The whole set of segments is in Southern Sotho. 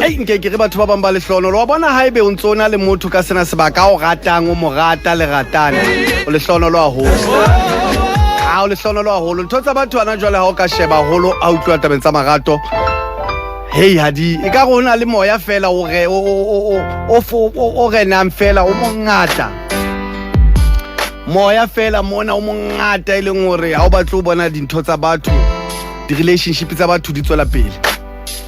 Ei, nke ke re batho ba bang ba lehlonolo. Wa bona haebe o ntse o na le motho ka sena sebaka o ratang, o mo rata, le ratana, o lehlonolo haholo. Ha o lehlonolo haholo. Ntho tsa batho hana jwale ha o ka sheba haholo, a utlwa tabeng tsa marato. Hei, ha di e ka re ho na le moya fela o re o o o o o renang fela o mongata. Moya fela mona o mongata e leng hore ha o batle ho bona dintho tsa batho, di-relationship tsa batho di tswela pele.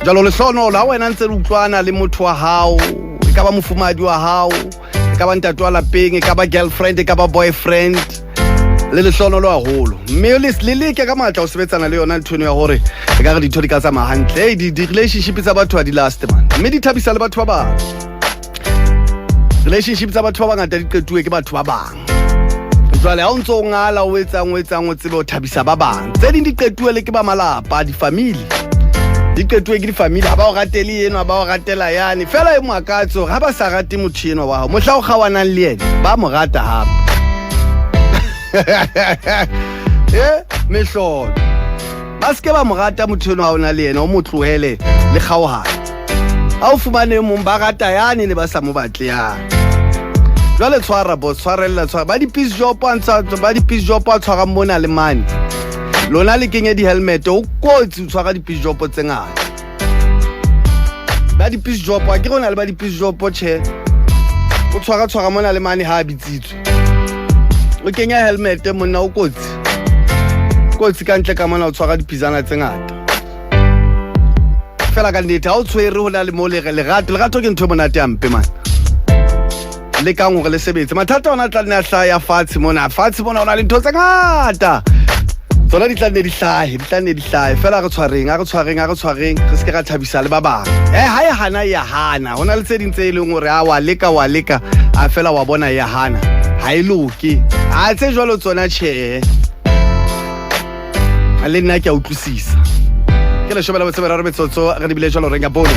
Jalo lehlohonolo ha wena ntse le utlwana le motho wa hao, e ka ba mofumahadi wa hao, e ka ba ntate wa lapeng, e ka ba girlfriend, e ka ba boyfriend, le lehlohonolo haholo. Mme le leke ka matla ho sebetsana le yona ntho eno ya hore e ka re dintho di ka tsamaya hantle. Hey, di-relationship tsa batho ha di last man, mme di thabisa le batho ba bang. Relationship tsa batho ba bangata di qetuwe ke batho ba bang. Jwale ha o ntso o ngala, o etsang, o etsang, o tsebe o thabisa ba bang. Tse ding di qetuwe le ke ba malapa, di-family. Di qetuwe ke di-family, ha ba o ratele eno, ha ba o ratela yane. Fela e makatse hore ha ba sa rate motho enwa wa hao, mohla o kgaohanang le yena, ba mo rata hape. Eh, mehlolo. Ba se ke ba mo rata motho enwa ha o na le yena, o mo tlohele le kgaohane. Ha o fumane e mong ba rata yane ne ba sa mo batle yane. Jwale tshwara boss, tshwarella, tshwara. Ba di-piece job a ntsha, ba di-piece job a tshwarang mona le mane. Lona le kenye di-helmet, ho kotsi ho tshwara di-piece job tse ngata. Ba di-piece job, a ke re o na le ba di-piece job tjhe. O tshwara tshwara mona le mane ha a bitsitswe. O kenya helmet monna o kotsi. Kotsi ka ntle ka mona o tshwara dipizana tse ngata. Fela ka nnete ha o tshwere ho na le mo lerato, lerato ke ntho e monate hampe man. Lekang hore le sebetse. Mathata ona a tla nne a hlaya fatshe mona. Fatshe mona ho na le ntho tse ngata. Tsona di tla nne di hlahe, di tla nne di hlahe. Fela re tshwareng, a re tshwareng, a re tshwareng, re se ke ra thabisa le ba bang. Eh, ha e hana e ya hana. Ho na le tse ding tse e leng hore a wa leka, wa leka, a fela wa bona e ya hana. Ha e loke. A tse jwalo tsona tjhe. Le nna ke a utlwisisa. Ke leshome la botshebera re metsotso re lebile jwalo reng ya bone.